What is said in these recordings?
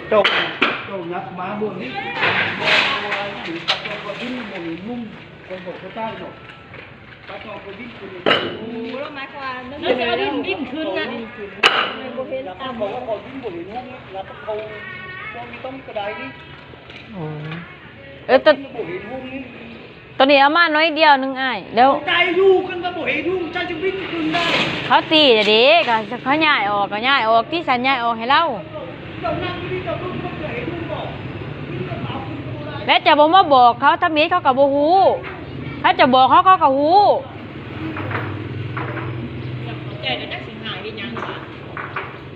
ເຈົ້າ ເຈົ້າຍັບມາເບິ່ງນີ້ ເຈົ້າກໍດີ້ງບໍ່ເຫັນມຸມ ເຈົ້າບໍ່ເຂົ້າໃຈດອກ ປາຈອມກໍດີ້ງຂຶ້ນ ໂອ້ ແລ້ວໝາຍຄວາມວ່າມັນ ແລ້ວຈະດຶງດິ້ນຂຶ້ນນະ ບໍ່ເຫັນ ແລ້ວເຂົາກໍດຶງບໍ່ເຫັນມຸມນີ້ ແລ້ວເຂົາບໍ່ມີຕ້ອງກະໄດນີ້ ໂອ້ ເອີ ຕອນ ບໍ່ເຫັນມຸມນີ້ ຕອນນີ້ເອົາມາໜ້ອຍດຽວໜຶ່ງອ້າຍ ແລ້ວ ໃຈຢູ່ ຄັນວ່າບໍ່ເຫັນຢູ່ ໃຈຈະບິດຂຶ້ນໄດ້ ເຂົາຕີແລ້ວເດ້ ກໍເຂົາຍ້າຍອອກ ກໍຍ້າຍອອກຕິ ສັນຍ້າຍອອກໃຫ້ລາວ ເຈົ້ານັ່ງຢູ່ນີ້ ເຈົ້າເບິ່ງ ເຈົ້າເຫັນຢູ່ບໍ່ ແລ້ວເຈົ້າບໍ່ມາບອກເຂົາ ທຳອິດເຂົາກໍບໍ່ຮູ້ ຖ້າເຈົ້າບອກເຂົາ ເຂົາກໍຮູ້ ໃຈກໍຈັກຊິຫາເຮັດຫຍັງວະ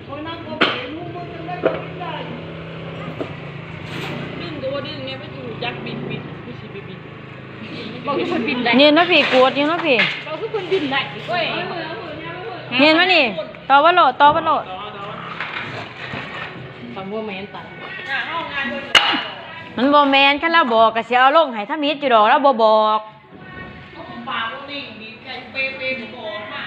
ເຂົານັ່ງກໍບໍ່ເຫັນຢູ່ ເບິ່ງຈັ່ງໃດກໍບິດໄດ້ ດຶງກໍບໍ່ດຶງແນ່ ໄປຮູ້ຈັກບິດ ບິດ ຄືຊິໄປບິດ ບໍ່ຄືຄົນບິນໄດ້ ຍິນມາພີ້ ກວດຍິນມາພີ້ ບໍ່ຄືຄົນບິນໄດ້ ໂອ້ຍ ຍິນມານີ້ ຕໍ່ໄວ້ໂລດ ຕໍ່ໄວ້ໂລດ ຄຳວ່າແມ່ນຕາຍ ມັນບໍ່ແມ່ນ ຄັນລາວບອກກໍຊິເອົາລົງໃຫ້ທຳອິດຢູ່ດອກ ລາວບໍ່ບອກ. ປາກບໍ່ເໜັງ ດີໃຈເປໆ ບໍ່ອອກມາ.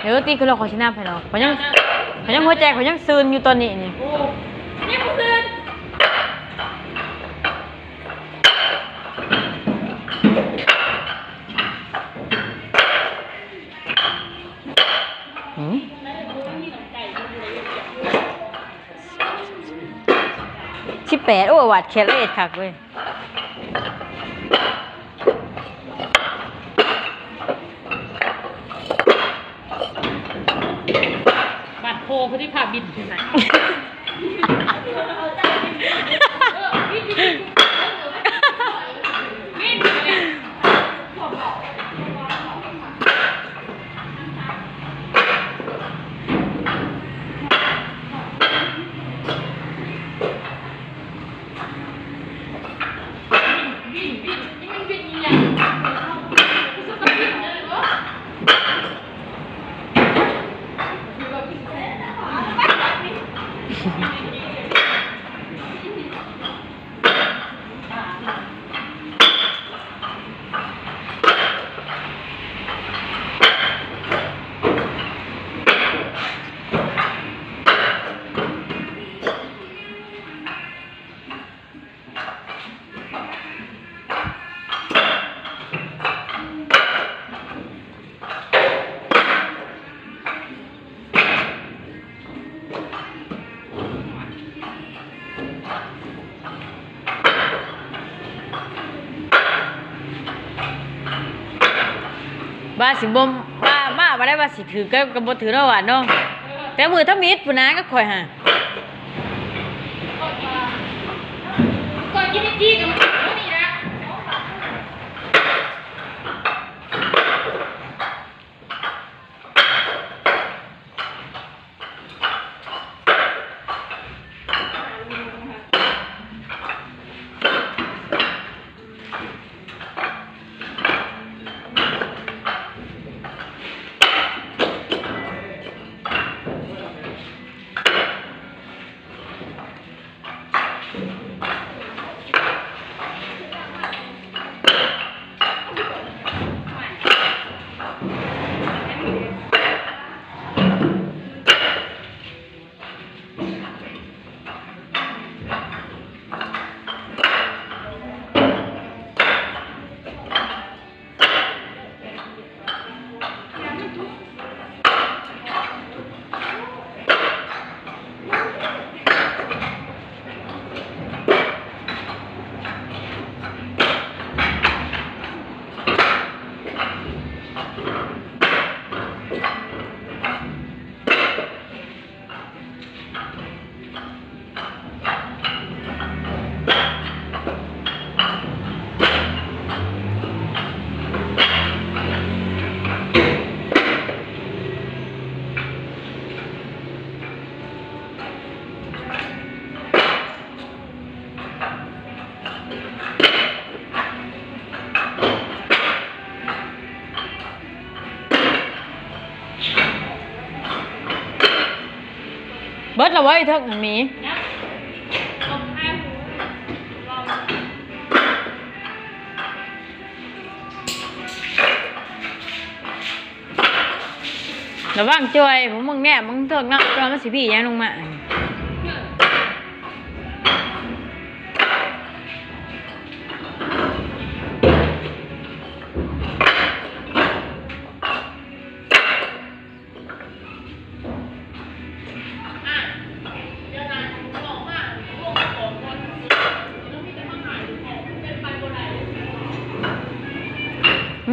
ເອີ ຕີຂຶ້ນແລ້ວ ຂ້ອຍຊິນັບໃຫ້ດອກ. ຂ້ອຍຍັງ ຂ້ອຍຍັງ ຫົວໃຈຂ້ອຍຍັງຊື່ນຢູ່ຕອນນີ້ນີ້. ສິບແປດ ໂອ້ ວາດແຄດລະເອັດຄັກເວີຍ. ບາດຄໍພຸດທິພາບິນ. ວ່າຊິບໍ່ ວ່າ ວ່າ ວ່າໄດ້ວ່າຊິຖືກ ກໍ ກໍບໍ່ຖືກເນາະຫວານເນາະ ແຕ່ມື້ທຳອິດພຸ້ນນະກັບຂ້ອຍຫາ. ເບິດແລ້ວເວີ້ຍ ເທິງຫັ້ນມີ. ລະວັງຈ້ອຍ ພວກມຶງແນມເບິ່ງເທິງເນາະ ວ່າມັນຊິມີຫຍັງລົງມາ.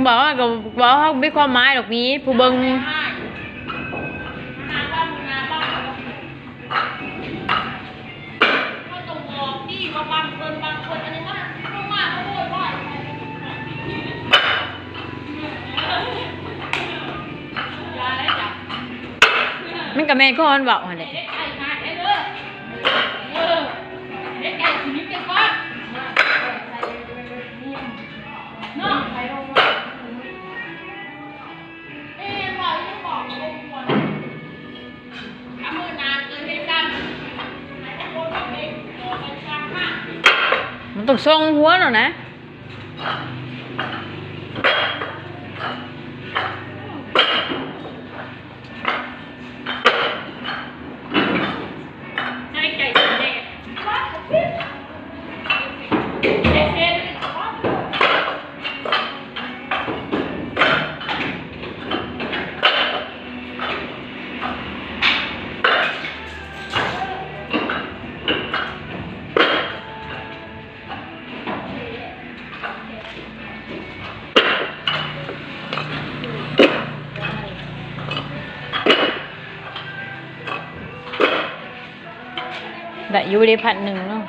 ບອກວ່າ ກໍບອກເຮົາບໍ່ມີຄວາມໝາຍດອກ ມີຜູ້ເບິ່ງ. ມັນກໍແມ່ນຄືມັນເວົ້າຫັ້ນແຫຼະ. ມັນຕ້ອງສົ່ງຫົວແລ້ວນະ. ໄດ້ຢູ່ເດ້ ພັນໜຶ່ງເນາະ.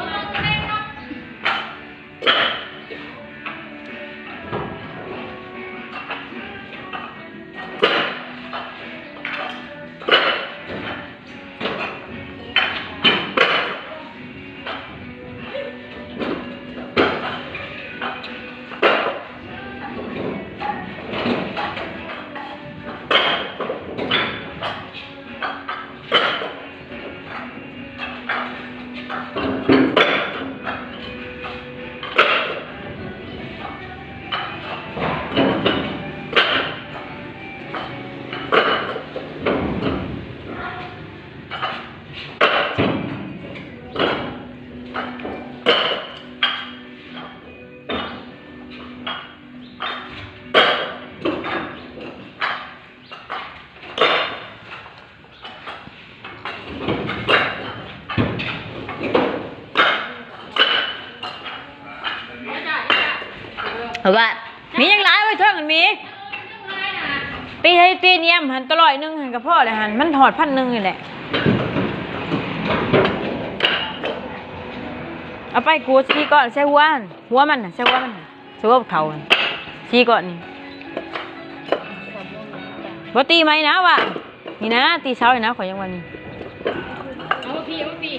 ເພາະວ່າມີຫຍັງຫຼາຍໄວ້ເທິງຫັ້ນມີ. ຕີໃຫ້ຕີນຽມຫັ້ນ ຕະຫຼ້ອຍໜຶ່ງຫັ້ນກໍພໍແລ້ວຫັ້ນ ມັນຮອດພັນໜຶ່ງນີ້ແຫຼະ. ເອົາໄປກູດສີ່ກ້ອນໃສ່ຫົວຫັ້ນ ຫົວມັນນະ ໃສ່ຫົວມັນນະ ໃສ່ຫົວເຂົາຫັ້ນ ສີ່ກ້ອນນີ້. ບໍ່ຕີໃໝ່ນະວ່າ ນີ້ນະ ຕີເສົານີ້ນະ ຂ້ອຍຍັງວ່ານີ້. ເອົາມາພີ້ ເອົາມາພີ້.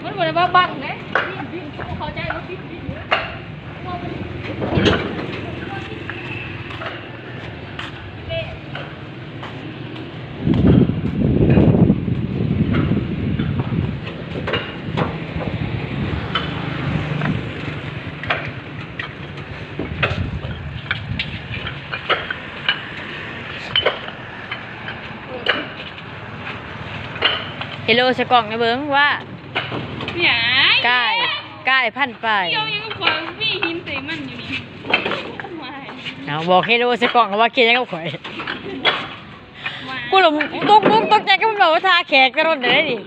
ມັນບໍ່ໄດ້ວ່າບັງເດ້ ເຂົ້າໃຈວ່າ ເຮໂລໃສ່ກ້ອງໃຫ້ເບິ່ງວ່າ ຫຍັງ? ກາຍ ກາຍພັນປາຍ. ກ່ຽວຫຍັງກັບຂ້ອຍ? ມີຫີນໃສ່ມັນຢູ່ນີ້. ເອົາ ບອກເຮໂລໃສ່ກ້ອງວ່າກ່ຽວຫຍັງກັບຂ້ອຍ? ວ້າ ກູຕົກມຸກຕົກໃຈກັບມັນ ວ່າທ່າແຂກແຕ່ດົນແລ້ວເດ້ນີ້.